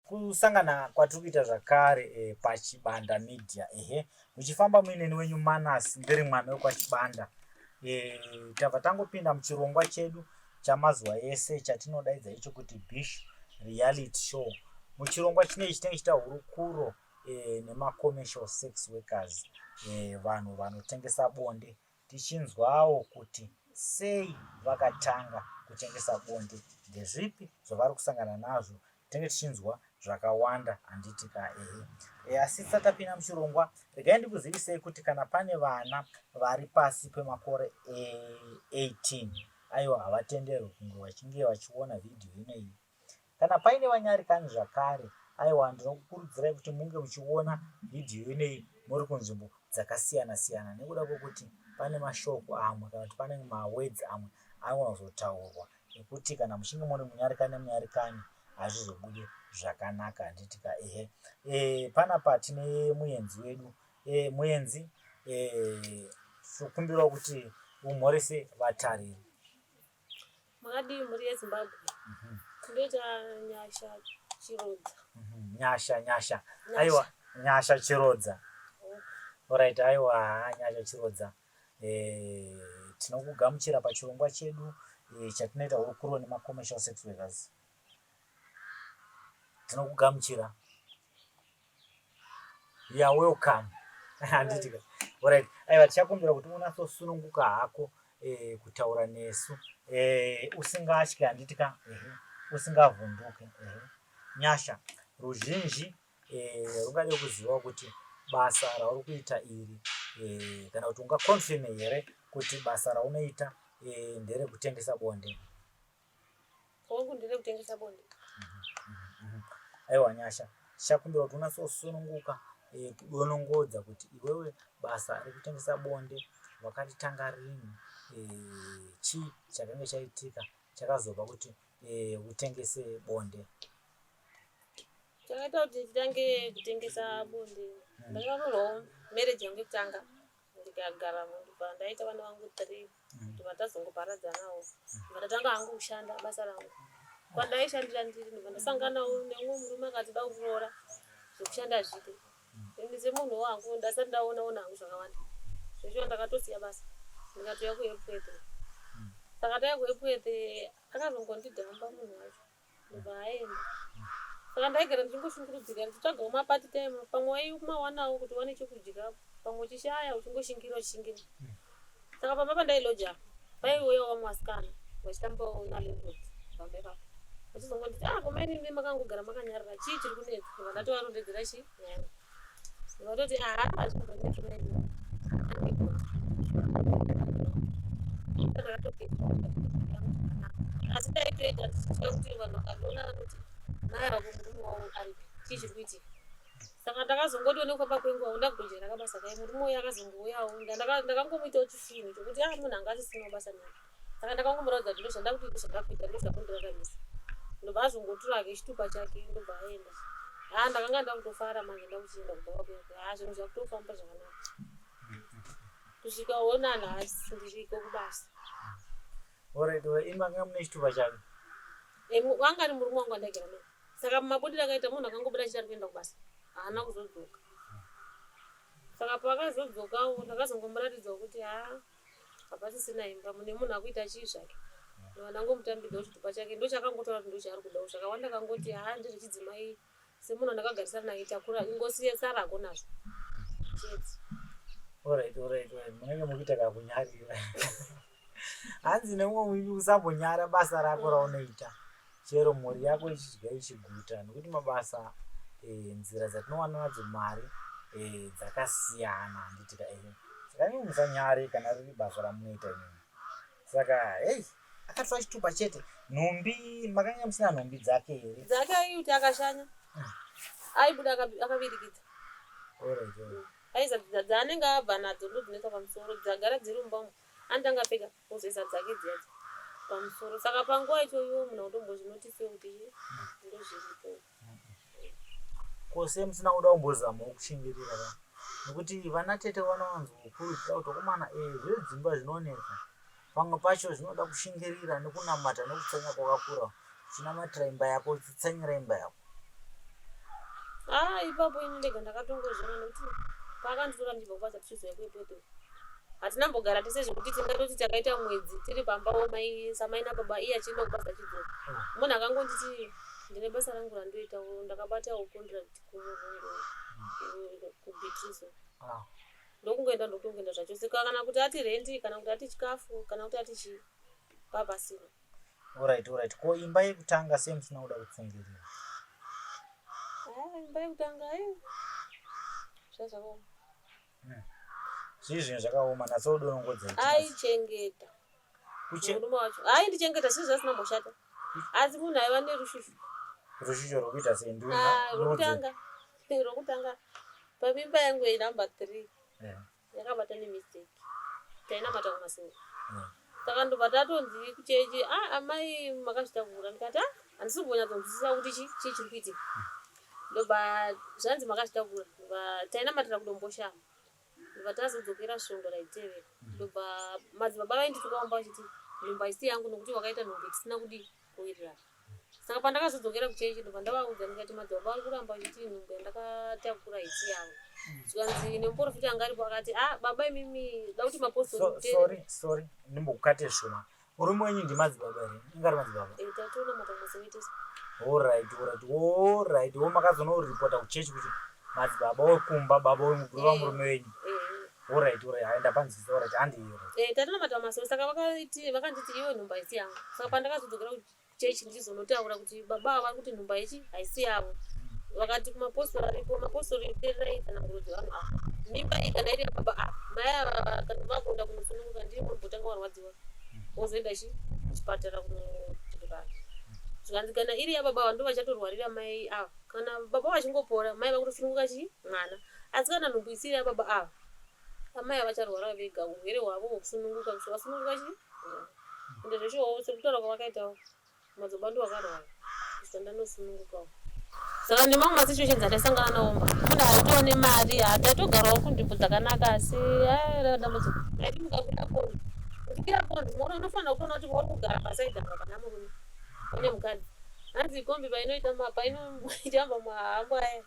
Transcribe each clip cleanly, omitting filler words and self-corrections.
Kusangana kwatiri kuita zvakare eh, paChibanda Media ehe muchifamba muineni wenyu Manas ndiri mwana wekwaChibanda eh, tabva tangopinda muchirongwa chedu chamazuva ese chatinodaidza icho kuti Bish Reality Show. Muchirongwa chinechi tinenge chiita hurukuro eh, nemacommercial sex workers eh, vanhu vanotengesa bonde tichinzwawo kuti sei vakatanga kutengesa bonde, ndezvipi zvavari kusangana nazvo, tinenge tichinzwa zvakawanda handiti ka ehe. E, asi tisati tapinda muchirongwa regai ndikuzivisei kuti kana pane vana vari pasi pemakore 18 aiwa havatenderwi kunge vachinge vachiona vhidhiyo inoyi. Kana paine vanyarikani zvakare, aiwa ndinokukurudzirai kuti munge muchiona vhidhiyo ineyi muri kunzvimbo dzakasiyana siyana nekuda kwekuti pane mashoko amwe kana kuti pane mawords amwe anogona kuzotaurwa ekuti kana muchinge muri munyarikani nemunyarikani hazvizobude zvakanaka handiti ka ehe. E, panapa tine muenzi wedu e, muenzi e, tinokumbirawo kuti umhorese vatariri. Makadii mhuri yeZimbabwe? Ndoita Nyasha Chirodza. Nyasha, Nyasha. Aiwa, Nyasha Chirodza. Alright, aiwa, Nyasha Chirodza. Eh, tinokugamuchira pachirongwa chedu eh, chatinoita hurukuro nemacommercial sex workers. Tinokugamuchira. You are welcome. Handiti ka. Alright. Aiwa tichakumbira kuti unatsosununguka hako eh, kutaura nesu eh, usingatyi handiti ka. Ehe. Usingavhunduke. Ehe. Nyasha, ruzhinji eh, rungade kuziva kuti basa rauri kuita iri eh, kana kuti ungaconfirme here kuti basa raunoita eh, nderekutengesa bonde. Hongu ndiri kutengesa bonde. Aiwa Nyasha, tichakumbira kuti unatsosununguka eh, kudonongodza kuti iwewe basa rekutengesa bonde wakaritanga rini, eh, chii chakange chaitika chakazopa kuti eh, utengese bonde. Chakaita kuti nditange kutengesa bonde. Ndakaroorwawo marriage yangu yekutanga ndikagaramo ndobva ndaita vana vangu 3. Ndobva tazongoparadzanawo. Ndobva ndatanga hangu kushanda basa rangu. Kwandaishandira ndiri ndobva ndasanganawo neumwe murume akati da kuroora zvekushanda hazviite. Ini semunhu wangu ndasati ndaona ona hangu zvakawanda. Zveshuwa ndakatosiya basa ndikatouya kuEpworth. Saka tauya kuEpworth akazongondidhamba munhu wacho. Ndobva aenda. Saka ndaigara ndichingoshungurudzika ndichitsvagawo mapart time pamwe waimawanawo kuti uwane chekudya pamwe uchishaya uchingoshingira uchishingira. Saka pamba pandailoja paiuyawo vamwe vasikana vachitambawo nalandlord pamba ipapo. Vachizongonditi ah ko mainini makangogara makanyarara chii chiri kunetsa ndobva ndatovarondedzera chii nyaya yangu. Vatoti ah hazvimbonetsi mainini. Asi ndaitoita ndichitya kuti vanhu vakandiona vanoti mai vako murume wavo aripi chii chiri kuitika. Saka ndakazongoti nekufamba kwenguva ndakutojaira kabasa kaye murume uya akazongouyawo ndakangomuitawo chisvinhu chokuti ah munhu anga asisinawo basa nani. Saka ndakangomuratidza kuti ndozvandakuti ndozvandakuita ndozvakundiraramise. Ndobva azongotora hake chitupa chake ndobva aenda. Haa ndakanga ndakutofara manje ndakuchienda kubva kwakuya kuya. Haa zvinhu zvakutofamba zvakanaka. Kusvika ona nhasi ndiriko kubasa. Alright, imi makanga mune chitupa chake? Eh, anga ari murume wangu andaigara naye. Saka mabudiro akaita munhu akangobuda achiti ari kuenda kubasa. Haana kuzodzoka. Saka paakazodzokawo ndakazongomuratidzawo kuti haa hapasisina imba mune munhu akuita chii zvake ndangomutambidzawo chitupa chake ndochakangotaura kuti ndochaari kudawo zvakawanda kangoti haa ndiri chidzimai semunhu andakagarisana naye takura ingosiye sarako nazvo chete. Alright, alright, alright. Munenge mukuita kakunyarira. Hanzi neumwe muimbi usambonyara basa rako raunoita chero mhuri yako ichidya ichiguta nekuti mabasa eh, nzira dzatinowana nadzo mari eh, dzakasiyana handiti ka eh. Saka imi musanyare kana riri basa ramunoita imimi. Saka hey, akatora chitupa chete nhumbi makanga musina nhumbi dzake here? Dzake aiti akashanya aibuda akavirikidza. Alright, alright. Aiza dzaanenge abva nadzo ndodzinoita pamusoro dzagara dziri mumba umu anotanga apfeka ozoisa dzake dziya dziya pamusoro saka panguva icho iwe munhu autombozvinotisiwo kuti ndozviripo. Ko sei musina kuda kumbozamawo kushingirira ka nekuti vana tete vanowanzokurudzira kuti vakomana eh zvedzimba zvinonetsa pamwe pacho zvinoda kushingirira nekunamata nekutsanya kwakakura uchinamatira imba yako uchitsanyira imba yako. Ah, ipapo ini ndega ndakatongozviona nekuti paakanditora ndichibva kubasa tichizouya kuEpworth hatina mbogara tese zvekuti tingatoti takaita mwedzi tiri pambawo mai samai nababa iye achienda kubasa achidzoka. Munhu akangonditi ndine basa rangu randoitawo ndakabatawo contract kumurungu kuBeatrice. Ah. Ndokungoenda ndokutongoenda zvachose kana kuti ati rendi kana kuti ati chikafu kana kuti ati chii papasina. Alright, alright. Ko imba yekutanga sei musina kuda kutsungirira? Ah, imba yekutanga ayo. Zvazvakaoma. Zvii zvinhu zvakaoma natsodonongodza ichi. Aichengeta. Kuche Murume wacho. Aindichengeta zvinhu zvasina mboshata. Asi munhu aiva nerushushu. Rushusho rwekuita sei nduna? Ah, rwekutanga. Rwekutanga. Pamimba yangu yenumber 3. Yeah. Yakabata nemistake. Tainamata kumasowe. Saka ndobva tatonzi kuchechi, ah amai makazvitakura. Ndikati ah handisi kumbonyatsonzwisisa kuti chii chii chiri kuitika. Ndobva zvanzi makazvitakura. Ndobva tainamatira kuDomboshava. Ndobva tazodzokera svondo raitevera. Ndobva madzibaba vaindituka vamba vachiti nhumbu haisi yangu nokuti wakaita nhumbu tisina kudii kuwirirana. Saka pandakazodzokera kuchechi ndobva ndavaudza ndikati madzibaba vari kuramba vachiti nhumbu yandakatakura haisi yavo. Zvikanzi nemuporofita anga aripo akati ah baba imimi da kuti mapostori So, muteerere. sorry, sorry. Ndimbokukate zvishoma. Murume wenyu ndimadzibaba here? Ingari madzibaba. Eh, tatonamata kumasowe tese. Alright, alright. Alright. Wo makazonoripota kuchechi kuti madzibaba wekumba baba wemukuru Eh. murume wenyu. Eh. Alright, alright. Hayi ndapanzwisisa. Alright, handi iyo. Eh, tatonamata kumasowe saka vakaiti vakanditi iwe nhumbu haisi yangu. Saka pandakazodzokera kuchechi ndichizonotaura kuti baba ava vari kuti nhumbu haichi haisi yavo. Vakati kumapostori aripo mapostori teererai tsananguro dzevanhu ava. Mimba iyi kana iri yababa ava mai ava kana vakuenda kunosununguka ndiye munombotanga warwadziwa. Wozoenda chi kuchipatara kunochipatara. Zvikanzi kana iri yababa ava ndo vachatorwarira mai ava. Kana baba vachingopora mai vakutosununguka chi mwana. Asi kana nhumbu isiri yababa ava amai ava vacharwara vega urwere hwavo hwekusununguka kusvika vasununguka chi mwana. Ende zveshuwawo sekutaura kwavakaitawo madzibaba ndo vakarwara kusvika ndanosunungukawo. Saka nemamwe masituations ataisangana nawo mba munhu aitova nemari taitogarawo kunzvimbo dzakanaka asi rava dambudziko. Ndaiti mukakwira kombi uchikwira kombi muona unofanira kutoona kuti pauri kugara pasaidhi apa pana murume pane mukadzi. Hanzi kombi painoita painoitamba mahambo aya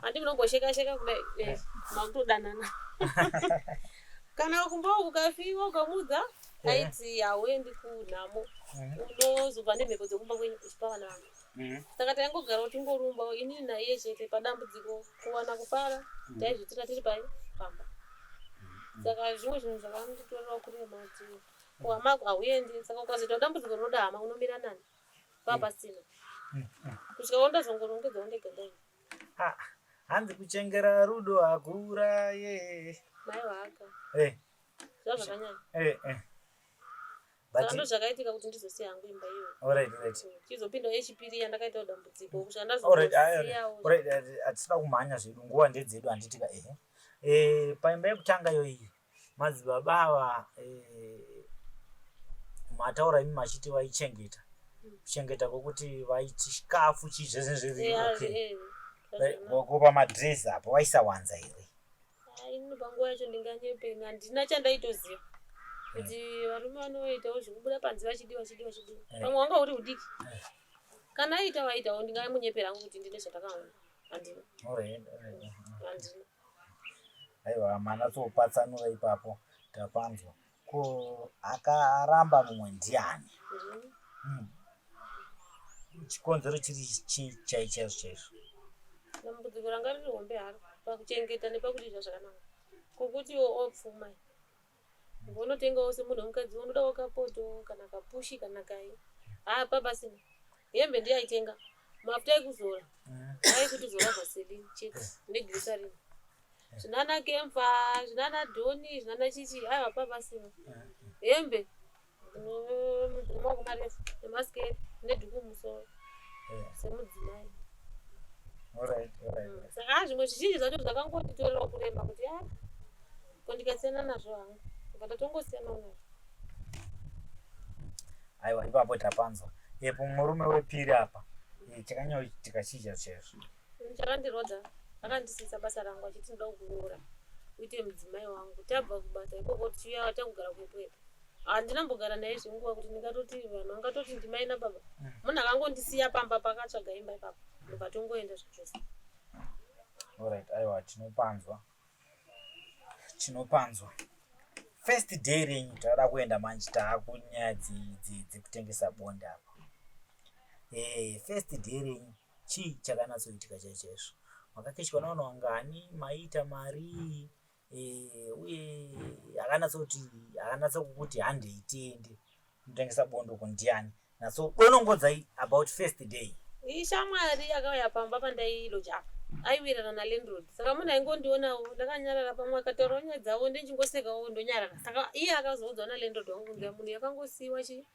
handi munombosheka sheka kudai eh, makutodanana. Kana kumba uku ukafiwa ukamuudza aiti hauendi kunhamo unozobva nemhepo dzekumba kwenyu uchipa vana vangu. Saka taingogarawo tingorumba inini naiye chete padambudziko kuwana kufara taizviitira tiri pai pamba. Saka zvimwe zvinhu zvakanditorerawo kurema kuti kuhama hauendi saka ukazoita dambudziko rinoda hama unomira nani paa pasina kusvika wandazongorongedzawo ndega ndaenda. Ah, hanzi kuchengera rudo hakuraye. Mai waaka Eh, zvava zvakanyanya. eh, eh. Saka But ndozvakaitika kuti ndizosiya hangu imba iyoyo. alright, alright. Chizopinda yechipiri yandakaitawo dambudziko kusvika Alright, ndazongosiyawo. alright, hatisida kumhanya zvedu, nguva ndedzedu handitika ehe. Eh, paimba yekutanga iyoyi madzibaba ava eh, mataura imi machiti vaichengeta. Kuchengeta kwokuti vaiti chikafu chii zvese zviri Eh, okay. eh, zvazvona. Ko pamadress apo vaisawanza here? Ah, ini panguva yacho ndinganyepe handina chandaitoziva kuti varume vanoitawo zvekubuda panze vachidiwa chidiwa chidiwa. Eh. Pamwe wanga uri udiki. Kana aita vaitawo ndingamunyepera hangu kuti ndine zvandakaona. Handina. Alright, alright. Handina. Aiwa manatsopatsanura ipapo tapanzwa. Ko akaramba mumwe ndiani? Ndini. Chikonzero chiri chii chai chaizvo chaizvo? Dambudziko ranga riri hombe haro pakuchengeta nepakudya zvakanaka. Kokuti opfuma. Unotengawo semunhu wemukadzi unodawo kapoto kana kapushi kana kai. Apa pasina. Hembe ndiye aitenga. Mafuta ekuzora. Aikuti zora vaseline chete neglycerin. Zvinana kemfa, zvinana dhoni, zvinana chichi aiwa pa pasina. Hembe maoko marefu nemasiketi nedhuku mumusoro semudzimai. Alright, alright. Saka ah, zvimwe zvizhinji zvacho zvakangonditorerawo kurema kuti ah ko ndikasiyana nazvo hangu ndobva ndatongosiyanawo nazvo. Aiwa ipapo tapanzwa. Epo murume wepiri apa eh, chakanyanyoitika chii chaizvo chaizvo? Chakandirwadza akandisiisa basa rangu achiti ndoda kukuroora uite mudzimai wangu. Tabva kubasa ikoko tichiuya takugara kuEpworth. Handina mbogara naye zvenguva kuti ndingatoti vanhu vangatoti ndimai nababa. Munhu akangondisiya pamba pakatsvaga imba ipapo ndobva tongoenda zvachose. Alright, aiwa tinopanzwa. Tinopanzwa. First day renyu tada kuenda manje taakunyaya dzekutengesa bonde apa. Eh, first day renyu chii chakanatsoitika chaizvo chaizvo? Makakechwa navanhu vangani? Maiita marii? Eh, uye akanatsoti akanatsokuti handei tiende kunotengesa bonde uko ndiani? Natsodonongodzai about first day. Ishamwari yakauya pamba pandailoja apa aiwirirana nalandlord saka munhu aingondionawo ndakanyarara pamwe akataurawo nyaya dzavo ndinchingosekawo ndonyarara saka iye akazoudzwa nalandlord wangu kunzi munhu yakangosiiwa chii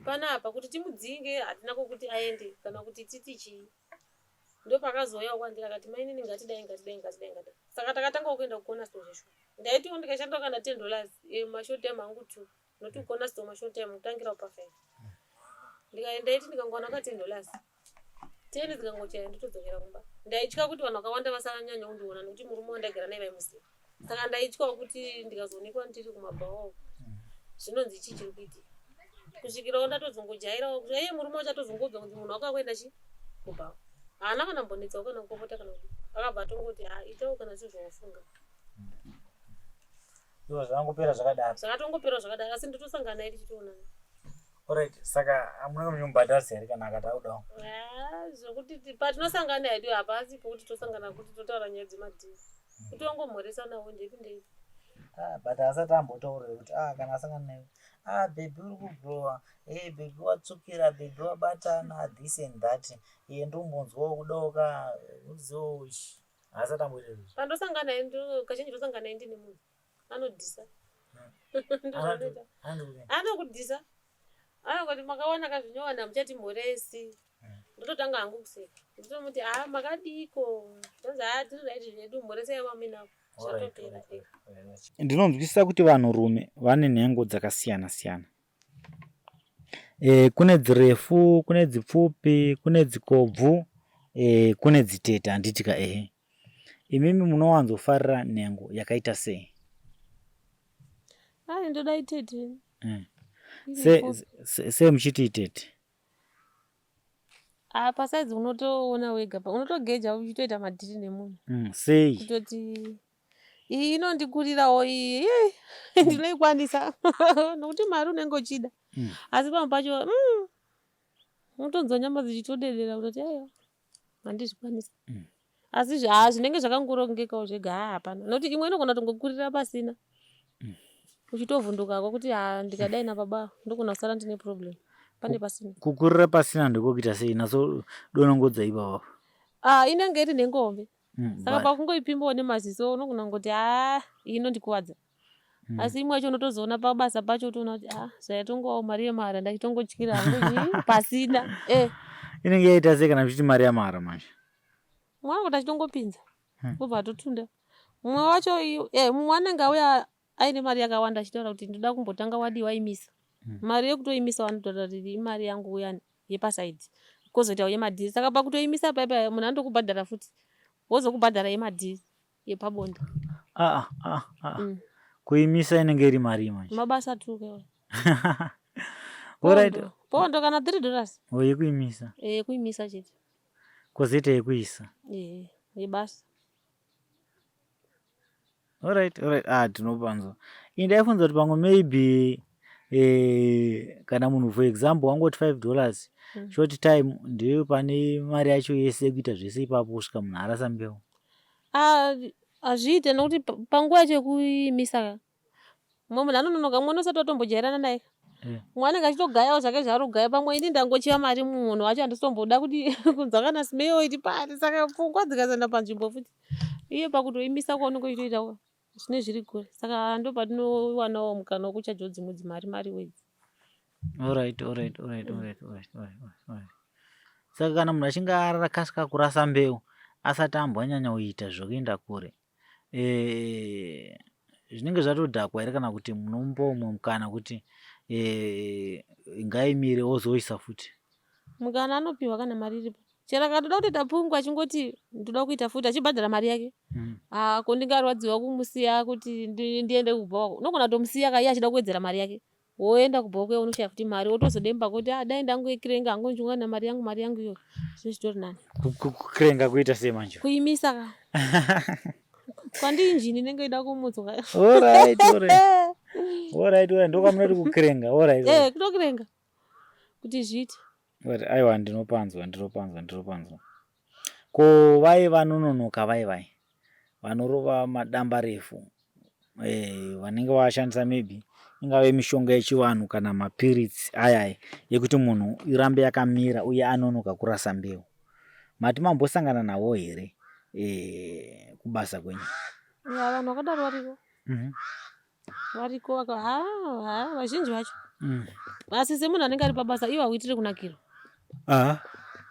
panapa kuti timudzinge hatina kwokuti aende kana kuti titi chii ndopakazouyawo kwandiri akati mainini ngatidai ngatidai ngatidai ngatidai saka takatangawo kuenda kukona store zveshuwa ndaitiwo ndikashandawo kana $10 mashort time angu two noti kukona store mashort time kutangira pafive ndikaenda iti ndikangowana ka $10 ten dzikangochaya ndotodzokera kumba ndaitya kuti vanhu vakawanda vasanyanya kundiona nekuti murume wandaigara naye vaimuziva saka ndaityawo kuti ndikazoonekwa ndiri kumabhawa zvinonzi chii chiri kuitika kusvikirawo ndatozongojairawo kuti iye murume wacho atozongobva kunzi munhu wako akuenda chi kubhawa haana kana mbonetsawo kana kupopota kana kudii akabva atongoti ha itawo kana sezvawafunga Ivo zvakangopera zvakadaro. Zvakatongopera zvakadaro asi ndotosangana naye tichitoonana. Alright, saka hamuna kunyomubhadharisa here kana akati audawo? Ah, zvokuti patinosangana hedu hapasi pokuti tosangana kuti totaura nyaya dzemadhiri. Kuti wangomhoresanawo ndeipi ndeipi. Ah, but asati ambotaura kuti ah kana asangana naye ah baby uri kublowa hey baby watsvukira baby wabatana this and that iye ndombonzwawo kudawo ka uziwo haasati amboita izvozvo. Pandosangana naye kazhinji ndosangana naye ndine munhu anodhisa. Ndozvaanoita. Anokudhisa. Anongoti makawana kazvinyowana muchatimhoresi. Ndototanga hangu kuseka. Ndotomuti ah makadiiko. Ndonzi ah tiri right zvedu mhoresai vamuinavo. Zvatopera. Ndinonzwisisa kuti vanhurume vane nhengo dzakasiyana siyana. E, kune dzirefu, kune dzipfupi, kune dzikobvu, e, kune dzitete handiti ka ehe. Imimi munowanzofarira nhengo yakaita sei? Ai ndoda itete. Mm. Se, se, se muchiti itete? Ah, pasaizi unotoona wega unotogeja uchitoita madhiri nemunhu. Mm, sei? Kutoti iyi inondikurirawo iyi ndinoikwanisa nokuti mari unenge uchida. Asi pamwe pacho unotonzwa nyama dzichitodedera kutoti aiwa handizvikwanisi. Asi haa zvinenge zvakangorongekawo zvega haa hapana nokuti imwe inogona kutongokurira pasina. Uchitovhundukako kuti haa ndikadai nababa ndogona kusara ndine problem pane pasina. Kukurira pasina ndikokuita sei naso donongodza ipapa. Ah, inenge iri nhengo hombe. Saka pakungoipimbawo nemaziso unogona kungoti haa iyi inondikuvadza. Asi imwe yacho unotozoona pabasa pacho utoona kuti ah zvayatongowawo mari yemahara ndachitongotyira hangu pasina. Eh. Inenge yaita sei kana muchiti mari yamahara manje? Mumwe anongoti achitongopinza obva atotunda. Mumwe wacho mumwe anenge auya aine mari yakawanda achitaura kuti ndoda kumbotanga wadii waimisa. Mari yekutoimisa vanotaura kuti imari yangu uyani yepasaidi kozoitawo yemadhiri. Saka pakutoimisa paya munhu anotokubhadhara futi wozokubhadhara yemadhiri yepabonde. Ah, ah, ah. Kuimisa inenge iri mari manje. Mabasa tuke. Alright. Pondo kana $3. Oh, yekuimisa. Eh, yekuimisa chete. Kozoita yekuisa. Eh, yebasa. Alright, alright. Ah, tinopanzwa. Ini ndaifunza kuti pamwe maybe eh, kana munhu for example wangoti $5 short time ndiyo pane mari yacho yese yekuita zvese ipapo kusvika munhu arasa mbeu. Ah, hazviite nokuti panguva yacho yekuimisa ka mumwe munhu anononoka mumwe unosati watombojairana naye mumwe anenge achitogayawo zvake zvaari kugaya pamwe ini ndangochiva mari munhu wacho handisitomboda kuti kunzwa kana smell iti pari saka pfungwa dzikasaenda panzvimbo futi iye pakutoimisa kwaunenge uchitoita zvine zviri kure saka ndo patinowanawo mukana wekuchajawo dzimwe dzimari mari wedzi. Alright, alright, alright, alright, alright, alright, alright. Saka kana munhu achinge arakasika kurasa mbeu asati ambonyanya kuita zvekuenda kure eh, zvinenge zvatodhakwa here kana kuti munomupa umwe mukana kuti eh, ngaimire ozoisa futi? Mukana anopiwa kana mari iripo chero akatoda kutoita pungu achingoti ndoda kuita futi achibhadhara mari yake. Ah, ko ndingarwadziwa kumusiya kuti ndiende kubva wako unogona kutomusiya ka iye achida kuwedzera mari yake. Woenda kubva kuya unoshaya futi mari wotozodemba kuti ah dai ndangoikirenga hangu ndichiwana mari yangu mari yangu iyoyo zvinhu zvitori nani. Kukirenga kuita sei manje? Kuimisa ka. Kwandi injini inenge ida kumutswa. Alright, alright. Alright, alright. Ndokamunoti kukirenga. Alright. Eh, kutokirenga. Kuti zviite. But aiwa ndinopanzwa, ndinopanzwa, ndinopanzwa. Ko vaye vanononoka vaye vaye vanorova madamba refu eh, vanenge vashandisa maybe ingave mishonga yechivanhu kana mapiritsi aya aya yekuti munhu irambe yakamira uye anonoka kurasa mbeu. Mati mambosangana navo here eh, kubasa kwenyu? Ya vanhu vakadaro variko. Variko vaka ha ha vazhinji vacho. Asi semunhu anenge ari pabasa iwo hauitire kunakirwa. Aha.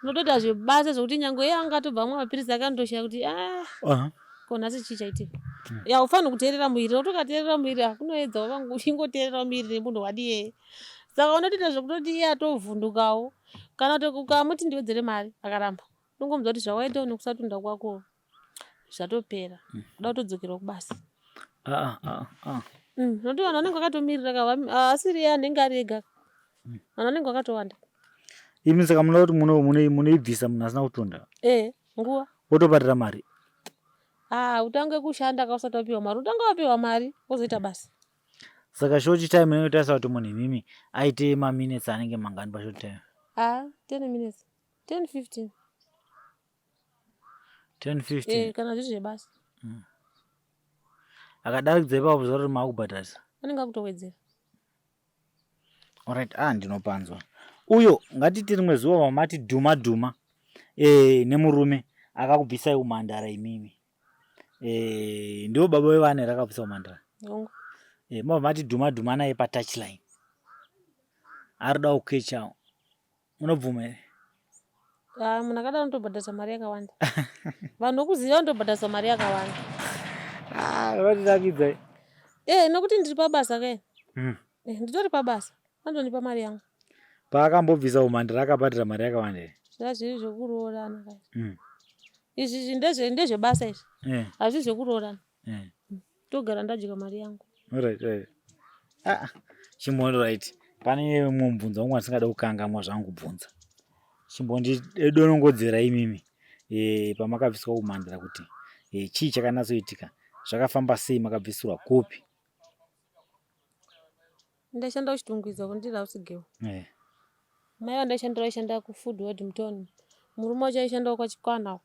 Unotoita zvebasa zvekuti nyangwe iye angatobva amwa mapiritsi ake anotoshaya kuti ah Aha. ko nhasi chii chaitika. Ya haufaniri kuteerera muiri nokuti ukateerera muiri hakunoedzawo vangu uchingoteerera muiri nemunhu wadiye. Saka unotoita zvekutoti iye atovhundukawo kana kuti ukamuti ndiwedzere mari akaramba unongomuudza kuti zvawaita nekusatunda kwako zvatopera kuda kutodzokerawo kubasa. Ah, ah, ah. Nokuti vanhu vanenge vakatomirira ka asiri iye anenge ari ega. Vanhu vanenge vakatowanda. Imi saka munoda kuti munoibvisa munhu asina kutunda? Eh, nguva. Wotobhadhara mari? Ah, utange kushanda ka usati wapiwa mari. Utange wapiwa mari wozoita basa. Saka short time inenge taisa kuti munhu imimi aite maminutes anenge mangani pashort time? Ah, 10 minutes. 10 15. 10 15. Eh, kana zviri zvebasa. Akadarikidza ipapo zuva roti maakubhadharisa. Anenge akutowedzera. Alright, ah ndinopanzwa. Uyo ngatiti rimwe zuva mamati dhuma dhuma eh, nemurume akakubvisai umhandara imimi. Eh, ndiwo baba vevana here akabvisa umhandara? Hongu. Eh, mabva mati dhuma dhuma naye patouchline. Arikuda kukecha. Unobvuma here? Ah, munhu akadaro unotobhadharisa mari yakawanda. Vanhu vokuziva vanotobhadharisa mari yakawanda. Ah, unotinakidza. Eh, nokuti ndiri pabasa ke. Eh, nditori pabasa. Vanotonipa mari yangu. Paakambobvisa umhandara akabhadhara mari yakawanda here? Zvaa zviri zvekuroorana ka. Izvi izvi ndezve ndezvebasa izvi. Eh. Hazvisi zvekuroorana. Eh. Togara ndadya mari yangu. Alright, right. Ah, chimbondi right. Pane mumwe mubvunzo wangu wandisingade kukangamwa zvangu kubvunza. Chimbondidonongodzera imimi eh, pamakabviswa kumhandara kuti eh, chii chakanatsoitika, zvakafamba sei, makabvisirwa kupi? Ndaishanda kuChitungwiza kundiri house girl. Eh. Mai vandaishandira vaishanda kufood world mutown. Murume wacho aishandawo kwaChikwana uko.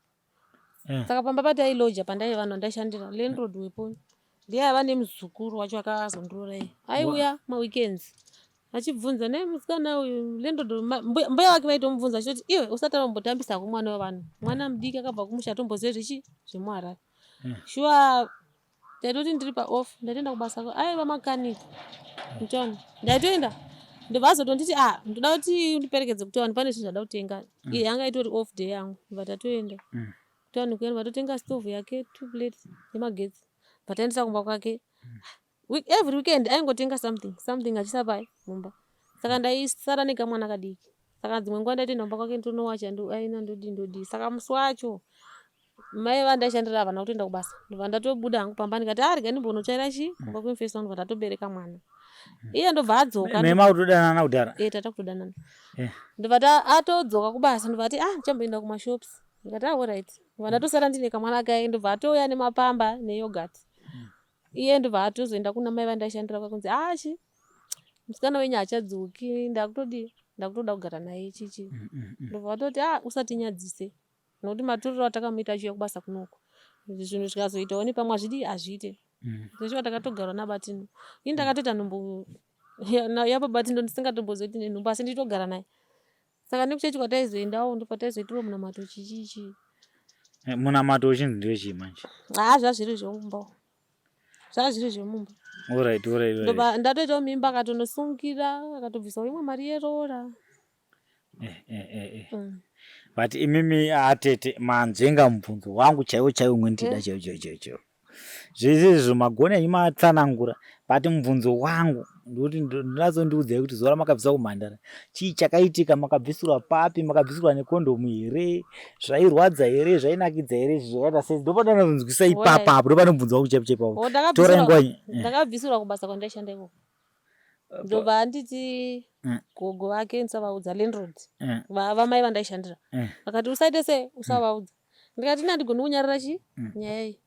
Saka pamba patailoja pandaiva vanhu vandaishandira landlord wepo ndiye aiva nemuzukuru wacho akazondiroora iye. Aiuya maweekends achibvunza naye musikana uyu landlord mbuya vake vaitomubvunza achitoti iwe usati wambotambisa hako mwana wevanhu. Mwana mudiki akabva kumusha atombozive zvechi zvemuHarare. Shuwa Ndaitoti ndiri paoff ndaitoenda kubasa aiva makanika mutown ndaitoenda ndobva azotonditi ah ndoda kuti undiperekedze kutown pane zvinhu zvada kutenga mm. iye yanga itori off day yangu ndobva tatoenda kutown kuya ndobva totenga stove yake two plates yemagetsi bva taendesa kumba kwake mm. every weekend aingotenga something something achisa pai mumba saka ndaisara nekamwana kadiki saka dzimwe nguva ndaitoenda kumba kwake ndotonowacha ndoaina ndodii ndodii saka musi wacho Mai vandaishandira havana kutoenda kubasa ndobva ndatobuda hangu pamba ndikati ah rega ndimbonotsvaira chi kumba kwemufesi wangu ndatobereka mwana iye ndobva adzoka Me makutodanana kudhara eh tata kutodanana eh. ndobva ta atodzoka kubasa ndobva ati ah ndichamboenda kumashops ndikati ah alright ndobva ndatosara ndine kamwana kaye ndobva atouya nemapamba neyogurt iye ndobva atozoenda kuna mai vandaishandira kwakunzi ah chi musikana wenyu haachadzoki ndakutodii ndakutoda kugara naye chichi ndobva vatoti ah usatinyadzise Nokuti maturiro atakamuita achiuya kubasa kunoku zvinhu zvikazoitawo nepamwe hazvidi hazviite. Zveshuwa takatogarwa naBatino. Ini ndakatoita nhumbu yaBaba Tino ndisingatombozivi kuti ndine nhumbu asi ndichitogara naye. Saka nekuchechi kwataizoendawo ndopataizoitirwa munamato chii chii. Munamato uchinzi ndewechii manje? Haa zvazviri zvemumba. Zvazviri zvemumba. Alright, alright, alright. Ndoba ndatoitawo mimba akatonosungira akatobvisawo imwe mari yeroora. Eh, eh, eh, eh. But imimi atete manzvenga mubvunzo wangu chaiwo chaiwo mwendida chaiwo chaiwo chaiwo chaiwo. Zvese izvo magona henyu matsanangura but mubvunzo wangu ndikuti ndinatsondiudzai kuti zuva ramakabvisa kumhandara chii chakaitika makabvisirwa papi makabvisirwa nekondomu here zvairwadza here zvainakidza here izvi zvakaita sei ndopandanazonzwisa ipapa apo ndopane mubvunzo wangu chaipo chaipo Oh, torai nguva ndakabvisirwa kubasa kwandaishanda ikoko. Ndobva anditi gogo vake ndisavaudza landlord vamai vandaishandira. Vakati usaite sei usavaudza. Ndikati ini handigoni kunyarara chi nyaya iyi.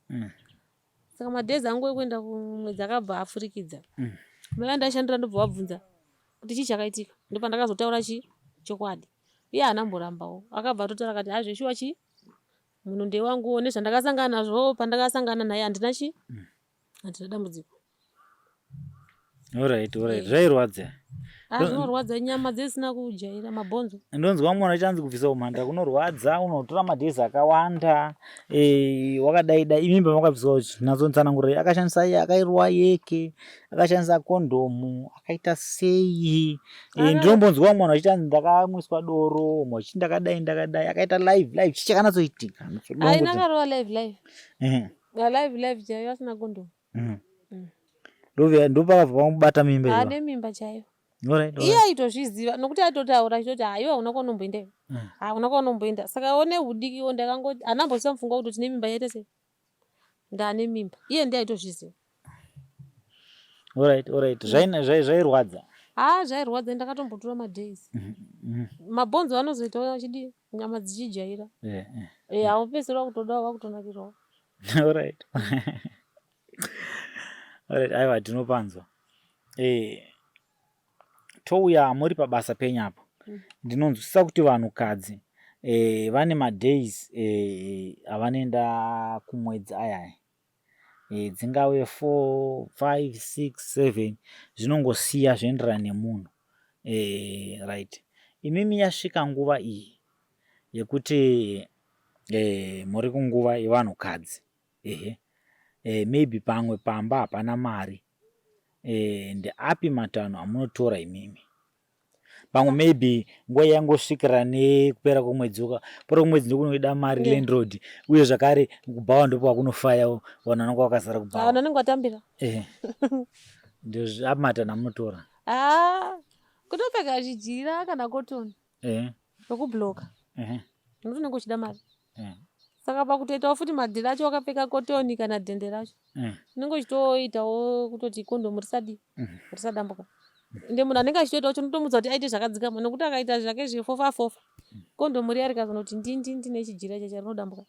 Saka madays angu ekuenda kumwedzi akabva afurikidza. Mai vandaishandira ndobva vabvunza kuti chii chakaitika. Ndopandakazotaura chi chokwadi. Iye haana kumborambawo. Akabva atotaura akati haa zveshuwa chii munhu ndewanguwo nezvandakasangana nazvo pandakasangana naye handina chii handina dambudziko. Alright, alright. Eh. Zvairwadza. Ah, zvinorwadza nyama dzisina kujaira mabhonzo. Ndonzwa mwana achanzi kubvisa umhanda kunorwadza, unotora madays akawanda. Eh, wakadai dai imimba makabviswa nadzo tsanangurira akashandisa iye akairwa yeke, akashandisa kondomu, akaita sei. Eh, ndinombonzwa mwana achiti ndakamwiswa doro, mwe achiti ndakadai ndakadai, akaita live live chii chakanatsoitika. Aina akarova live live. Eh. Live live chaiyo asina kondomu. Ndopakabva pamubata mimba iyo. Ane mimba chaiyo. Iye aitozviziva nokuti aitotaura achitoti haiwa hauna kwaunomboenda iwe. Hauna kwaunomboenda. Saka one hudikiwo ndakangoti handina kumboisa mupfungwa kuti tine mimba yaita sei. Ndane mimba. Iye ndiye aitozviziva. Alright, alright. Zvairwadza. Haa zvairwadza ndakatombotora madays. Mabhonzo anozoita achidii nyama dzichijaira. Eh, haupedzisira wakutodawo wakutonakirwawo. Alright. Alright, aiwa tinopanzwa. Eh, touya muri pabasa penyu apo. Ndinonzwisisa kuti vanhukadzi eh, vane madays eh, avanoenda kumwedzi ayaya. Eh, dzingave 4, 5, 6, 7 zvinongosiya zvoenderana nemunhu. Eh, right. Imimi yasvika nguva iyi yekuti eh, muri kunguva yevanhukadzi ehe eh, maybe pamwe pamba hapana mari eh, ndeapi matanho amunotora imimi pamwe maybe nguva yangosvikira nekupera kwemwedzi uka pera kwemwedzi ndokunoida mari yeah. Landlord uye zvakare kubhawa ndopwakunofayawo vanhu vanenge vakazara kubhawa vanhu vanenge vatambira eh ndozvapi matanho amunotora ah kutopfeka chijira kana cotton eh rokubloka eh nokuti unenge uchida mari eh saka pakutoitawo futi madhiri acho wakapfeka kotoni kana dhende racho eh. unenge uchitoitawo kutoti kondomu risadii mm. risadambuka ende munhu anenge achitoitawo chinotomudza kuti aite zvakadzikama nokuti akaita zvake zvefofa fofa mm. kondomu riya rikazonoti ndindindi nechijira chacha rinodambuka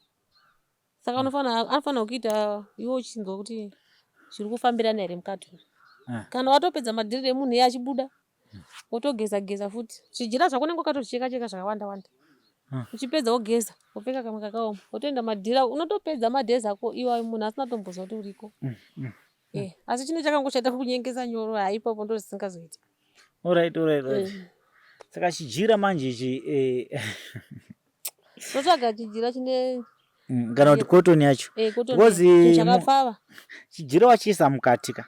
saka anofanira kuita iwe uchinzwa kuti zviri kufambirana here mukati ah. kana watopedza madhiriri emunhu iye achibuda wotogeza geza futi zvijira zvako unenge wakatozvicheka cheka zvakawanda wanda ah. uchipedza wogeza wopfeka kamwe kakaoma wotoenda madhira unotopedza madhezi ako iwayo munhu asina tombozwa kuti uriko mm, mm, mm. Eh, asi chine chakangoshata kunyengesa nyoro haipapo ndozvisingazoiti Alright, alright, alright. Mm. Saka chijira manje ichi eh Totsvaga chijira chine kana kuti cotton yacho. Eh, cotton. Because chakapfava. Chijira wachiisa mukati ka.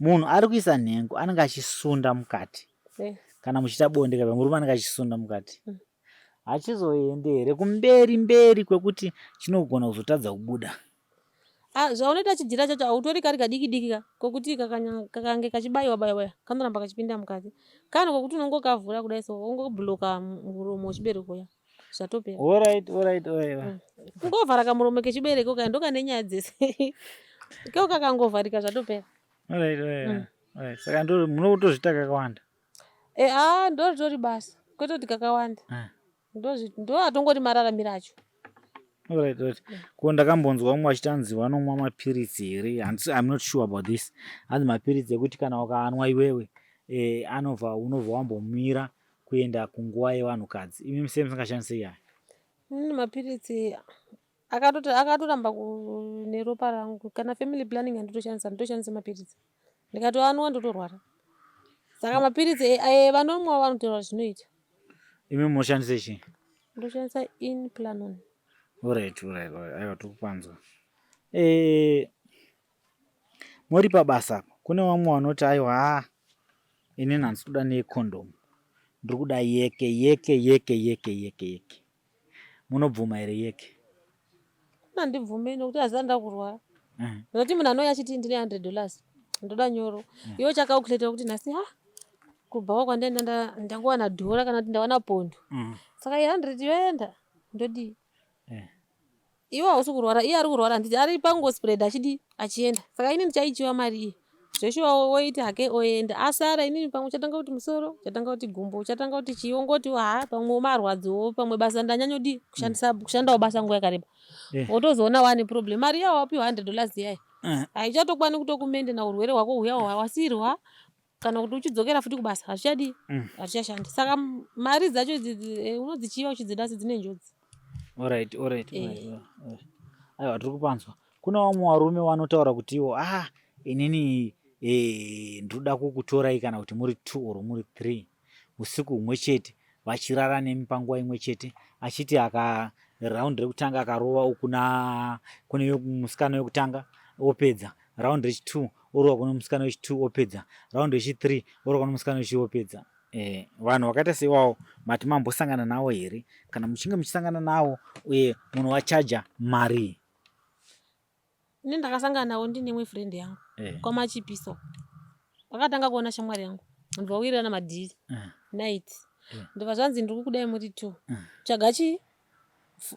Munhu ari kuisa nhengo anenge achisunda mukati. Eh. Kana muchiita bonde ka murume anenge achisunda mukati. Hachizoende here kumberi mberi kwekuti chinogona kuzotadza kubuda. Ah, zvaunoita chijira chacho hautori kari kadiki diki ka kokuti kakange kachibayiwa bayiwa kanoramba kachipinda mukati kano kokuti unongokavhura kudai so wongobloka muromo wechibereko ya zvatopera. Alright, alright, alright. Kungovhara kamuromo kechibereko kaya ndokane nyaya dzese keko kakangovharika zvatopera. Alright, alright. Alright. Saka ndo munotozviita kakawanda. Eh, ah, ndoritori basa kwete kuti kakawanda. Ah. Ndo atongori mararamiro acho. Alright, alright. Ko ndakambonzwa vamwe vachiti hanzi vanomwa mapiritsi here? Handisi, I'm not sure about this. Hanzi mapiritsi ekuti kana ukaanwa iwewe eh, anobva unobva wambomira kuenda kunguva yevanhukadzi. Imi sei musingashandise iyaya? Inini mapiritsi akatoti akatoramba neropa rangu kana family planning handitoshandisa nditoshandisa mapiritsi ndikatoanwa ndotorwara saka mapiritsi eh, eh, vanomwa vanotaura zvinoita Imi munoshandisa chii? Ndoshandisa Implanon. Alright, alright, alright. Aiwa tikupanzwa. Eh, muri pabasa apa kune vamwe vanoti aiwa haa inini handisi kuda necondom ndiri kuda yeke yeke yeke yeke yeke yeke munobvuma here yeke? Handibvume nokuti hazisati ndakurwara. Ndinoti munhu anouya achiti ndine 100 dollars ndoda nyoro. Iwe uchacalculate kuti nhasi ha kubhawa kwandaenda ndangowana dhora kana kuti ndawana pondo. Saka iyi 100 yoenda ndodii? Iwe hausi kurwara iye ari kurwara handiti ari pangospread achidii achienda. Saka ini ndichaichiwa mari iyi. Zveshuwa woita hake oenda asara inini pamwe uchatanga kuti musoro uchatanga kuti gumbo uchatanga kuti chii wongoti ha pamwe marwadziwo pamwe basa ndanyanyodii kushandisa kushandawo basa nguva yakareba eh. wotozoona wane problem mari yawo wapiwa 100 dollars iyayi eh. haichatokwani kutokumendena urwere hwako huya wasiirwa kana kuti uchidzokera futi kubasa hazvichadii mm. hazvichashandi saka mari dzacho idzi eh, unodzichiva uchidzida asi dzine njodzi Alright, alright, eh. alright. Aiwa tiri kupanzwa. Kuna vamwe varume vanotaura kuti ivo ah inini eh, ndinoda kukutorai kana kuti muri two or muri three usiku humwe chete vachirara nemi panguva imwe chete achiti aka round rekutanga akarova uku na kune musikana wekutanga opedza round rechi two orova kune musikana wechi two opedza round rechi three orova kune musikana wechi opedza Eh, vanhu vakaita seiwawo mati mambosangana nawo here kana muchinge muchisangana nawo uye munovachaja marii ini ndakasangana nawo ndine imwe friend yangu eh. kwamachipiso vakatanga kuona shamwari yangu ndobva vawirirana madhiri eh. night eh. ndobva zvanzi ndiri kukudai muri two eh. tsvaga chii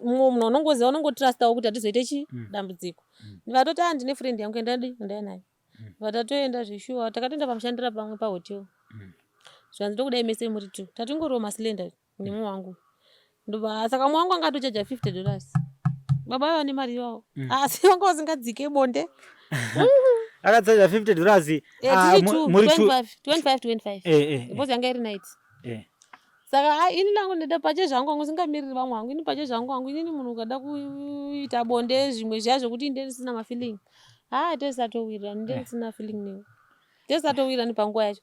mumwe munhu unongoziva unongotrustawo kuti hatizoite chii mm. dambudziko mm. ndikatoti a ah, ndine friend yangu endadi ndaya nayo mm. Vatatoenda zveshuwa takatoenda pamushandira pamwe pahotel mm. zvikanzi ndokudai mese muri two tatingoriwo maslender nemumwe wangu ndobva saka mumwe wangu anga atochaja 50 dollars baba vaiva nemari iwawo mm. asi vanga vasingadzike bonde akachaja 50 dollars eh, ah, muri 25 25 25 eh, eh, because yanga iri night Saka ah, ini nangu ndida pache zvangu hangu singamiriri vamwe hangu ini pache zvangu hangu inini munhu ukada kuita bonde zvimwe zviya zvekuti inde ndisina mafeeling haa tesatowirirana inde eh. ndisina feeling newe tesatowirirani panguva yacho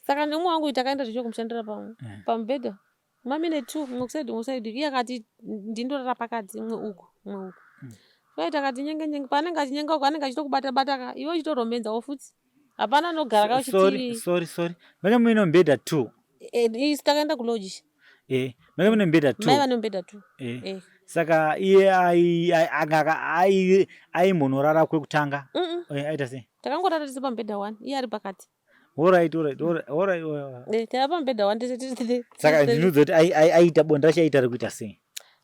saka nemumwe wangu takaenda zvecho kumushandira pamwe eh. pamubhedha mamine two mumwe kusaidi mumwe kusaidi iye akati ndindorara pakati mumwe uku mumwe uku hmm. Kwai takati nyenge nyenge paanenge achinyenga uko anenge achitokubata bata ka iwe uchitoromedzawo futi hapana anogara ka uchiti sorry sorry sorry menge muine mubhedha two eh, isu takaenda kulodge eh menge muine mubhedha two mai vane mubhedha two eh. eh saka iye ai anga ai aimbonorara kwekutanga mm -mm. Eh, aita sei takangorara tese pamubhedha one iye ari pakati Alright, alright, alright, alright, alright. Eh, taiva pamubhedha one tese tiri Saka ndinoudza kuti aiita bonde racho aiita rekuita sei?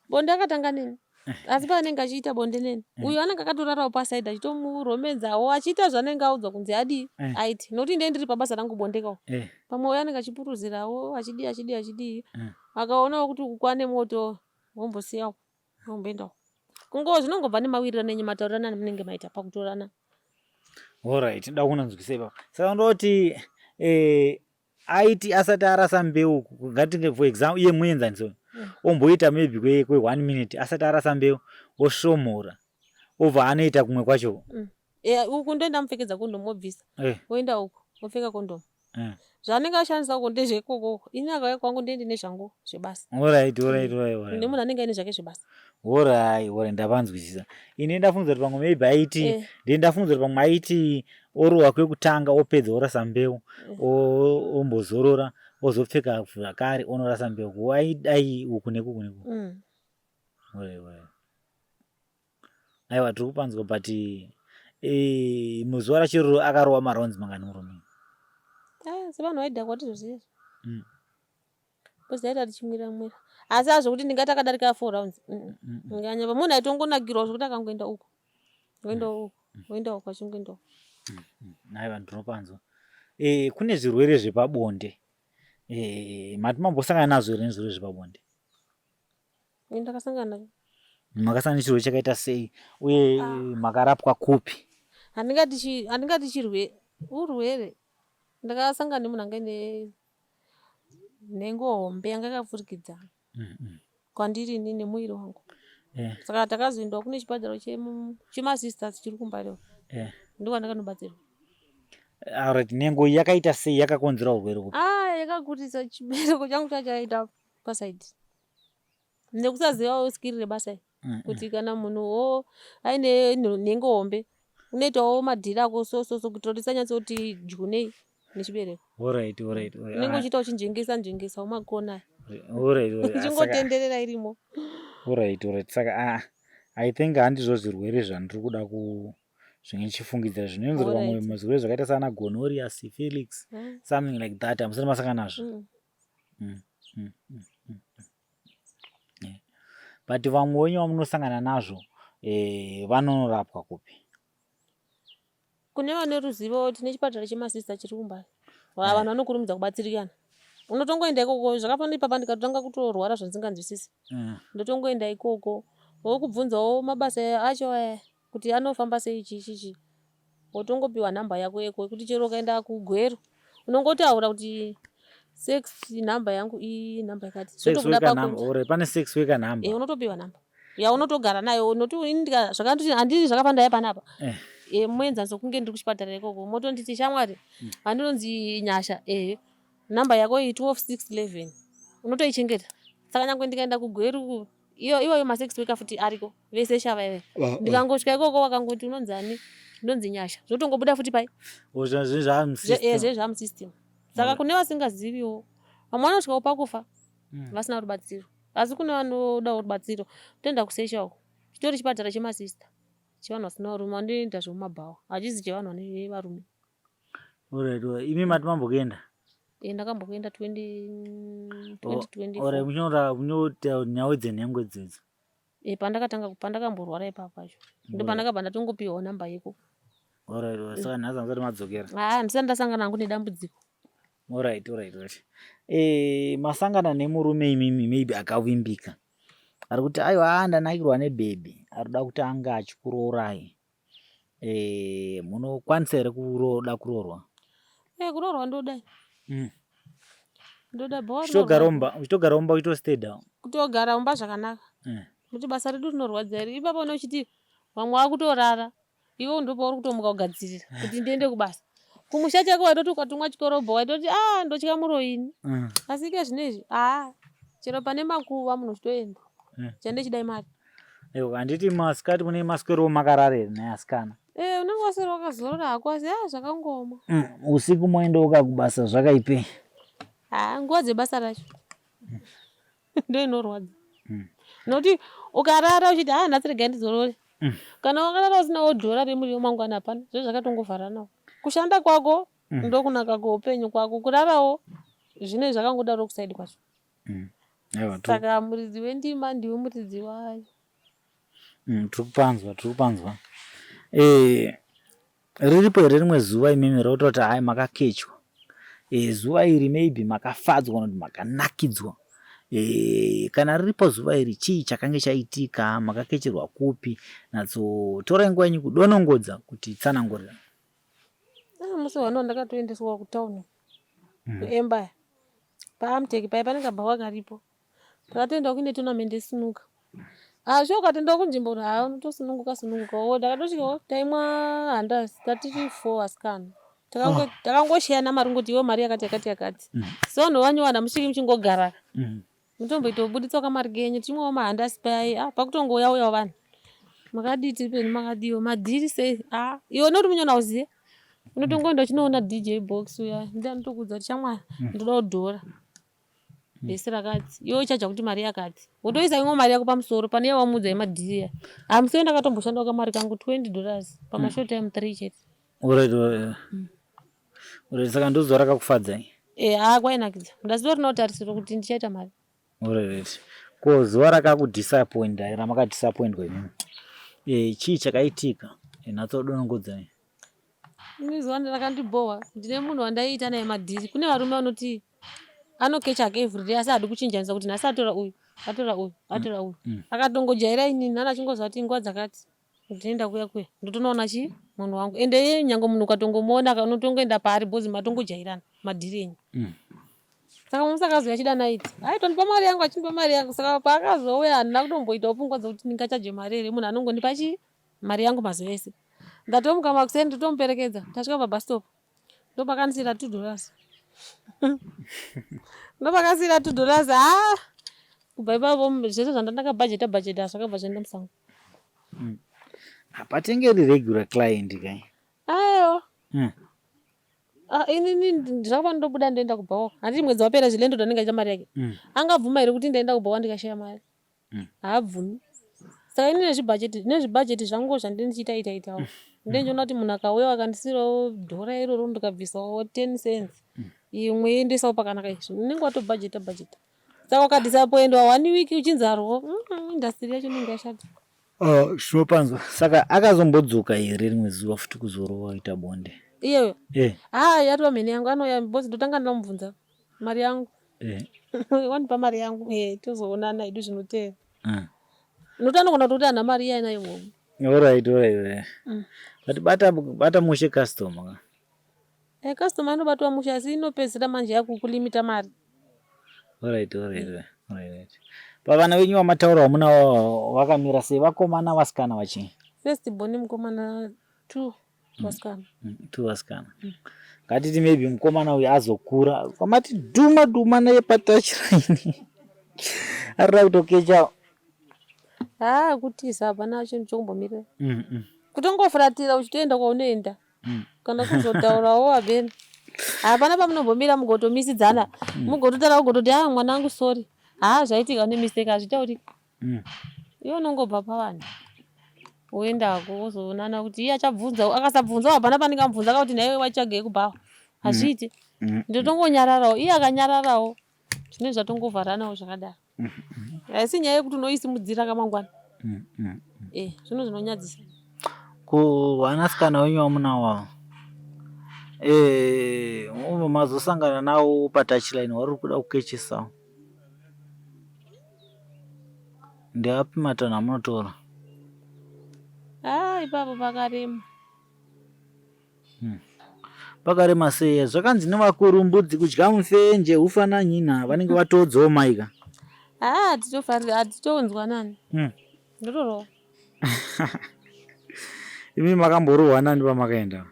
Bonde akatanga neni. Eh. Asi paanenge achiita bonde neni. Eh. Uyu anenge akatorarawo pasaidi achitomuromedzawo achiita zvaanenge audzwa kunzi adii eh. aite. Nokuti ndee ndiri pabasa rangu bonde kawo. Pamwe uyu anenge achipuruzirawo achidii achidii achidii. Akaonawo kuti uku kwane moto wombosiyawo womboendawo. Kungowo zvinongobva nemawirirano enyu mataurirano amunenge maita pakutorana. Alright, ndoda kunonzwisa ipapo. Saka ndoti eh, aiti asati arasa mbeu ngatinge for example iye muenzaniso mm. omboita maybe kwe, kwe one minute asati arasa mbeu osvomora obva anoita kumwe kwacho mm. Yeah, uku ndoenda mupfekedza kondomu wobvisa eh. woenda uku wopfeka kondomu eh. Zvaanenge ashandisa uko ndezvekoko ini akauya kwangu ndiye ndine zvangu zvebasa. Alright, alright, alright, alright. Nemunhu anenge aine zvake zvebasa. Alright, alright, ndapanzwisisa. Ini ndafunza kuti pamwe maybe aiti eh. Ndiye ndafunza kuti pamwe aiti orowa kwekutanga opedza orasa mbeu eh. Ombozorora ozopfeka zvakare onorasa mbeu aidai uku nekuku nekuku mm. Alright, alright. Aiwa tiri kupanzwa but eh, muzuva rachiruro akarova marounds mangani murume? Ah, sevanhu vaidhakwa tizvoziva mm. Because taita tichimwira mwira asi azvo kuti ndingati akadarika four rounds mm. mm. nganyamba munhu aitongonakirwa zvekuti akangoenda uku ngoenda mm. uku ngoenda uku achingoenda uku mm. Aiwa ndinopanzwa eh, kune zvirwere zvepabonde eh, mati mambosangana nazvo here nezvirwere zvepabonde? Ini ndakasangana nazvo. Makasangana nechirwere chakaita sei uye ah. makarapwa kupi? Handingati handingati chirwere urwere. Ndakasangana nemunhu anga ine nhengo hombe yanga yakapfurikidza mm -hmm. kwandiri ini nemuviri wangu. Yeah. Saka takazoendawo kune chipatara chemasisters chiri kuMbare uko. Yeah. Ndiko kwandakanobatsirwa. Alright, nhengo iyi yakaita sei yakakonzera urwere upi? Ah, yakakurisa chibereko changu chachaita pasaidi. Nekusazivawo skiri rebasa iri mm, kuti mm. kana munhu wo aine nhengo hombe unoitawo madhiri ako so so so kuitira kuti isanyatsoti dyunei nechibereko. Alright, alright, alright. Unenge uchiita uchinjengesa njengesa umakona. Alright, alright. Uchingotenderera irimo. Alright, alright. Saka ah, I think handizvo zvirwere zvandiri kuda ku zvinge ndichifungidzira zvinoenzerwa pamwe mazvirwere zvakaita sana gonorrhea, syphilis, mm. something like that. Hamusati masangana nazvo. Mm. Mm, mm, mm, mm. Yeah. But vamwe wenyu vamunosangana nazvo eh, vanonorapwa kupi? Kune vane ruzivo, tine chipatara chemasista chiri kuMbare. Vanhu vanokurumidza kubatsirikana. Unotongoenda ikoko, zvakafanana ipapa ndikatotanga kutorwara zvandisinganzwisisi. Ndotongoenda ikoko, vokubvunzawo mabasa acho aya kuti anofamba sei chii chii chii. Wotongopiwa nhamba yako yeko yekuti chero ukaenda kuGweru unongotaura kuti sex nhamba yangu inhamba yakati. Sex Zvotobuda worker pako. number, or pane sex worker number. Eh, unotopiwa nhamba yaunotogara nayo unoti ini zvakanditi handii zvakafanira ndaya panapa. Muenzaniso kunge ndiri kuchipatara ikoko motonditi shamwari handinonzi Nyasha ehe nhamba yako iyi 12611 unotoichengeta. Saka nyangwe ndikaenda kuGweru iyo iwayo masex worker futi ariko vese shava ive. Ndikangosvika ikoko vakangoti unonzi ani ndonzi Nyasha zvotongobuda futi pai. Zve zvamusystem. Zve zvamusystem. Saka kune vasingaziviwo vamwe vanosvikawo pakufa vasina rubatsiro. Asi kune vanodawo rubatsiro toenda kusecha uko. Chitori chipatara chemasista chevanhu vasina varume vanoenda zvemumabhawa hachizi chevanhu vane varume. Alright, imi mati mambokuenda? Ndakambokuenda 2024. Alright, muchinyora munoita nhau dzenhengo idzodzo. Pandakatanga pandakamborwara ipapo pacho. Ndo pandakabva ndatongopiwawo namba yeko. Alright, saka nhasi hamusati madzokera. Haa, ndisati ndasangana hangu nedambudziko. Alright, alright, alright. Masangana nemurume imimi maybe akavimbika. Ari kuti aiwa ndanakirwa nebhebhi ari kuda kuti ange achikuroorai. Munokwanisa here kuda kuroorwa? Kuroorwa ndoda. Ndoda bhowa Uchitogara mumba, uchitogara mumba uchitosteda. Kutogara mumba zvakanaka. Nokuti basa redu rinorwadza iri. Ipapo unochiti vamwe vakutorara. Iwe ndipo uri kutomuka kugadzirira kuti ndiende kubasa. Kumusha chako waitoti ukatumwa chikorobho waitoti ah ndotya muroyi ini. Asi ike zvinezvi ah chero pane makuva munhu uchitoenda. Chandichida imari. Aiwa handiti masikati mune maswero makarara here nhai asikana? Unenge waswera wakazorora hako asi ah zvakangooma. Usiku moendawoka kubasa zvakaipei? Ah nguva dzebasa racho. Ndo inorwadza. Nokuti ukarara uchiti ah nhasi regai ndizorore. Kana wakarara usinawo dhora remuriwo mangwana hapana. Zvo zvakatongovharanawo. Kushanda kwako ndokunaka kweupenyu kwako. Kurarawo zvinenge zvakangodaro kusaidi kwacho. Saka muridzi wendima ndiwe muridzi wayo. Tiri kupanzwa, tiri kupanzwa. Riripo here rimwe zuva imimi rautoti hai makakechwa. Zuva iri maybe makafadzwa kana kuti makanakidzwa. Kana riripo zuva iri chii chakange chaitika, makakecherwa kupi? Natsotorai nguva yenyu kudonongodza kuti tsanangurira. Musi wano ndakatoendeswa kutown kuEmpire. PaAmtec paya pane kabhawa karipo. Takatoenda kune tournament yesinuka. Asi ukatoenda kunzvimbo haa unotosununguka sununguka. Ndakatosvikawo taimwa handazi tatiri 4 asikana. Takangosheyana mari ngoti iwe mari yakati yakati yakati. So vanhu vanyowana musviki muchingogara. Mutomboita kubuditsa kamari kenyu tichimwawo mahandasi paya ah pakutongouya uyawo vanhu. Makadii tiri penyu makadiwa madhiri sei ah iwe unoti munyona uziye. Unotongoenda uchinoona DJ box uya ndiye anotokuudza kuti shamwari ndoda kudhora. Bhesi rakati iwe uchaja kuti mari yakati wotoisa imwe mari yako pamusoro pane yawamuudza yemadhiri iya. Ah musi ndakatomboshandawo kamari kangu $20 pamashort time 3 chete. Alright, alright, saka ndozuva rakakufadzai? Haa kwainakidza. Ndasitorinawo tarisiro kuti ndichaita mari. Alright. Ko zuva rakakudisappointa ramakadisappointwa imimi chii chakaitika? Nhatsodonongodzai. Ini zuva rakandibhowa ndine munhu wandaiita naye madhiri. Kune varume vanoti anokecha hake everyday asi haadi kuchinjanisa kuti nhasi atora uyu atora uyu atora uyu. Akatongojaira inini nani achingoziva kuti nguva dzakati ndinoenda kuya kuya ndotonoona chii munhu wangu. Ende iye nyange munhu ukatongomuona unotongoenda paari because matongojairana madhiri enyu. Saka musi akazouya achida naiti aitondipa mari yangu achindipa mari yangu. Saka paakazouya handina kutomboitawo pfungwa dzekuti ndingachaje mari here munhu anongondipa chii mari yangu mazuva ese. Ndatomuka makuseni ndotomuperekedza tasvika pabus stop ndopakandisiira $2. Ndopakasiira $2 haa kubva ipapo zvese zvandandakabhajeta bhajeta zvakabva zvaenda musango. Hapatengeri regular client kai? Aiwa. Inini zvakafanira ndobuda ndoenda kubhawa. Handiti mwedzi wapera zve landlord anenge achida mari yake. Angabvuma here kuti ndaenda kubhawa ndikashaya mari? Haabvumi. Saka ini nezvibhajeti zvangu zvandinochiita ita itawo. Ndinochiona kuti munhu akauya akandisiirawo dhora iroro ndikabvisawo 10 cents. Imwe yoendesawo pakanaka izvi. Unenge watobhajeta bhajeta. Saka ukadisappointwa 1 week uchinzarwo, industry yacho inenge yashata. Oh, zvinopanzwa saka akazombodzoka here rimwe zuva futi kuzorowa ita bonde iyeyo eh. haa yatova mhene yangu anouya because ndotanga ndamubvunza mari yangu eh. wandipa mari yangu eh, tozoonana idu zvinoteera mm. nokuti anogona kutoti ana mari iye ainayo muhomwe Alright, alright. But bata bata mushe customer. Eh, customer inobatwa mushe asi inopedzisira manje yakukulimita mari. Alright, alright. Alright. Pavana venyu vamataura vamuna vakamira sei vakomana vasikana vachii? First born mukomana 2 vasikana. 2 vasikana. Ngatiti maybe mukomana uyu azokura kwamati dhuma dhuma naye patouchline. Arida kutokecha Haa kutiza hapana chinhu chokumbomirira. Mm -mm. Kutongofuratira uchitoenda kwaunoenda. Mm. Kana kuzotaurawo abeni. Hapana pamunombomira mugotomisidzana. Mm. Mugototaura kugototi ah mwanangu sorry. Haa zvaitika une mistake hazvitauriki. Mm. Iwe unongobva pavanhu. Woendako wozoonana kuti iye achabvunza akasabvunzawo hapana pandingamubvunza kakuti nhaiwe waitsvagei kubhawa. Hazviiti. Mm. Ndotongonyararawo iye akanyararawo zvinenge zvatongovharanawo zvakadaro. Haisi nyaya yekuti unoisimudzira kamangwana. Mm, mm, mm. Eh, zvinhu zvinonyadzisa. Ko vanasikana wenyu vamunawo ava eh, umo mazosangana nawo patouchline wari kuda kukechesawo ndeapi matanho amunotora? Ah, ipapo pakarema. Pakarema sei? Zvakanzi nevakuru mbudzi kudya mufenje hufa nanyina vanenge vatodzowo maika. Haa hatitofariri hatitonzwanani. Ndotorohwa. Imi makamborohwa nani pamakaenda?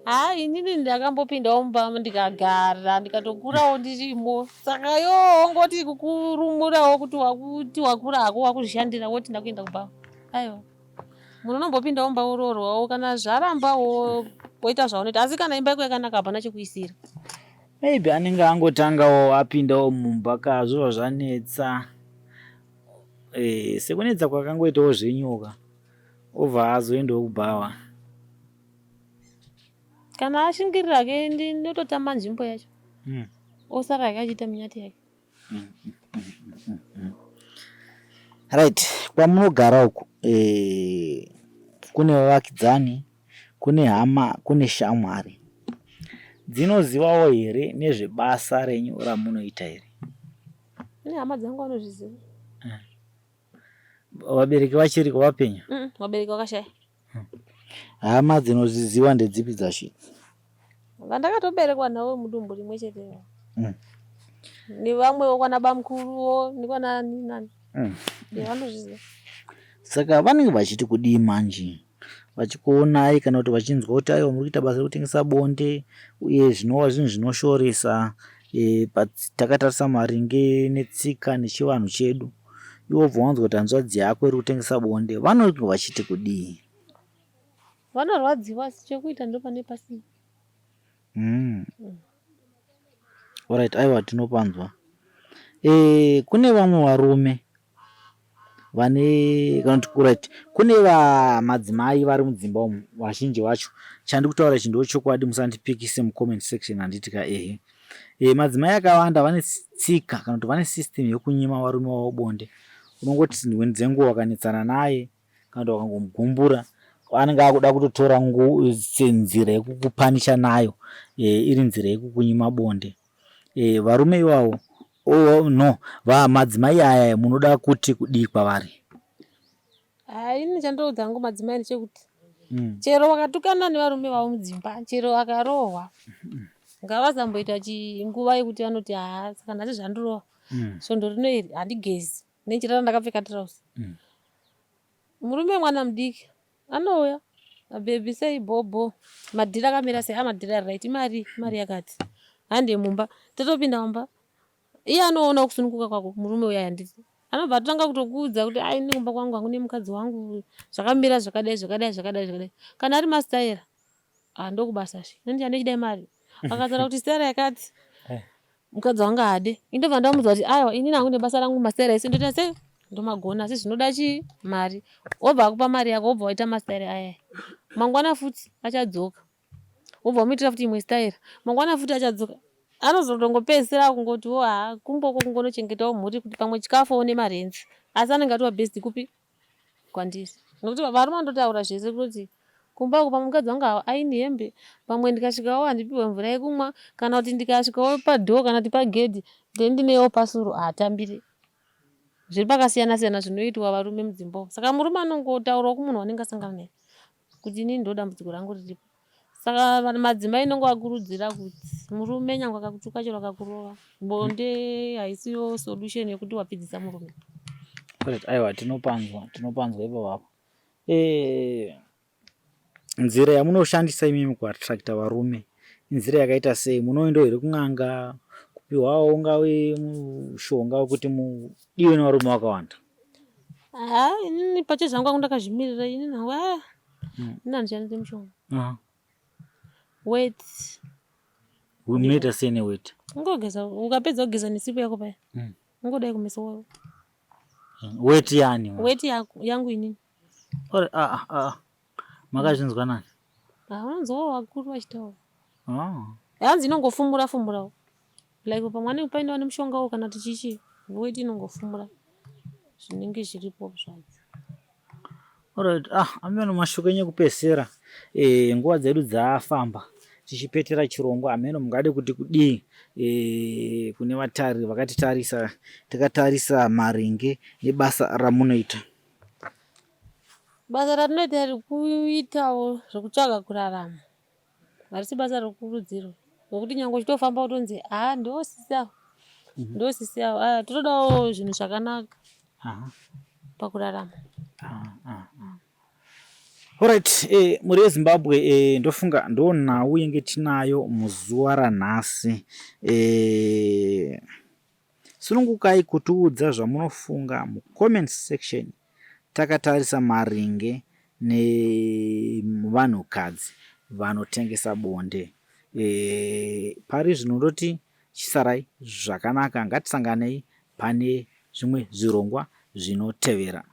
Haa inini ndakambopindawo mumba ndikagara ndikatokurawo ndirimo saka yoo wongoti kukurumurawo kuti wakuti wakura hako wakuzvishandira woti ndakuenda kubhawa aiwa. Munhu unombopindawo mumba woroorwawo kana zvaramba woita zvaunoita asi kana imba yako yakanaka hapana chekuisira. Maybe anenge angotangawo apindawo mumba ka zvobva zvanetsa eh, sekunetsa kwakangoitawo zvenyoka obva azoendawo kubhawa. Kana ashingirira ke ndinototamba nzvimbo yacho mm. Osara hake achiita minyati yake. Right, kwamunogara uku eh, kune vavakidzani, kune hama, kune shamwari dzinozivawo here nezvebasa renyu ramunoita here? Kune hama dzangu vanozviziva. Eh. Vabereki vachiriko vapenyu? Vabereki vakashaya. Hama dzinozviziva ndedzipi dzacho? Vandakatoberekwa navo mudumbu rimwe chete. Nevamwewo kwana bamkuruwo nekwana ani nani. Vanozviziva. Saka vanenge vachiti kudii manje? Vachikuonai kana kuti vachinzwa kuti aiwa muri kuita basa rekutengesa bonde uye zvinova zvinhu zvinoshoresa e, takatarisa maringe netsika nechivanhu chedu. Iwe wobva wanzwa kuti hanzvadzi yako iri kutengesa bonde, vanenge vachiti kudii? Vanorwadziwa asi chekuita ndopane pasina. Mm. Alright, aiwa tinopanzwa. E, kune vamwe varume vane kana kuti right, kune vamadzimai vari mudzimba umu vazhinji vacho chandikutaura ichi ndochokwadi musandipikise mucomment section handiti ka ehe E, madzimai akawanda vane tsika kana kuti vane system yekunyima varume vavo bonde. Unongoti dzimweni dzenguva wakanetsana naye kana kuti wakangomugumbura anenge akuda kutotora nzira yekukupanisha nayo e, iri nzira yekukunyima bonde. E, varume iwawo oh, no va madzimai aya munoda kuti kudii kwavari? Haa ini chandoudza hangu madzimai ndechekuti mm. chero vakatukana nevarume vavo mudzimba chero akarohwa mm. ngavasamboita chinguva yekuti vanoti haa saka nhasi zvandirova mm. svondo rino iri handigezi nechirara ndakapfeka tirausi mm. murume mwana mudiki anouya abhebhi sei bhobho madhiri akamira sei amadhiri ari right imari imari yakati hande mumba totopinda mumba Iye anoona kusununguka kwako murume uya handiti anobva atotanga kutokuudza kuti ai ini kumba kwangu hangu nemukadzi wangu zvakamira zvakadai zvakadai zvakadai zvakadai kana ari mastaira ah ndokubasa zve neni chandichida imari akataura kuti staira yakati eh. mukadzi wangu haade indobva ndamuudza kuti aiwa inini hangu nebasa rangu mastaira ese ndoita sei ndomagona asi zvinoda chii mari wobva akupa mari yako wobva waita mastaira aya mangwana futi achadzoka wobva wamuitira futi imwe staira mangwana futi achadzoka anozotongopedzisira kungoti wo haa kumboko kungonochengetawo mhuri kuti pamwe chikafu one marenzi asi anenge atova based kupi kwandiri nokuti varume vanototaura zvese kutoti kumba uko pamwe mukadzi wangu aini hembe pamwe ndikasvikawo handipiwe mvura yekumwa kana kuti ndikasvikawo padhoo kana kuti pagedhi then ndinewo pasuru haatambire zviri pakasiyana siyana zvinoitwa varume mudzimba umu saka murume anongotaurawo kumunhu wanenge asangana naye kuti inini ndo dambudziko rangu riripo saka madzimai inongovakurudzira kuti murume nyange akakutuka chero akakurova bonde haisiyo solution yekuti wapfidzisa murume. Correct. Aiwa tinopanzwa, tinopanzwa ipapo apo. Eh, nzira yamunoshandisa imimi kuattracta varume inzira yakaita sei? Munoendawo here kun'anga kupiwawo ungave mushonga wekuti mudiwe nevarume vakawanda? Haa inini pache zvangu angu ndakazvimirira inini hangu haa ini handishandise mushonga. Wet. Munoita sei newet? Ungogeza ukapedza kugeza nesipo yako paya. Ungodai kumeso wako. Wet yani? Wet yangu inini. Ore ah ah ah. Makazvinzwa nani? Ah, unonzwa vakuru vachitaura. Ah. Hanzi inongofumura fumurawo. Like pamwe anenge paine vane mushongawo kana kuti chichi weti inongofumura zvinenge zviripo zvacho. Alright, ah, ameno mashoko enyu ekupedzisira eh, nguva dzedu dzafamba tichipetera chirongwa ameno mungade kuti kudii eh, kune vatariri vakatitarisa takatarisa maringe nebasa ramunoita. Basa ratinoita rekuitawo zvekutsvaga kurarama harisi basa rekukurudzirwa nokuti nyange uchitofamba utonzi haa ndosisi avo ndosisi avo aya totodawo zvinhu zvakanaka pakurarama. Alright, mhuri yeZimbabwe ndofunga ndo nhau yenge tinayo muzuva ranhasi. Sunungukai kutiudza zvamunofunga mucomment section takatarisa maringe nevanhukadzi vanotengesa bonde. Pari zvino ndoti chisarai zvakanaka ngatisanganei pane zvimwe zvirongwa zvinotevera.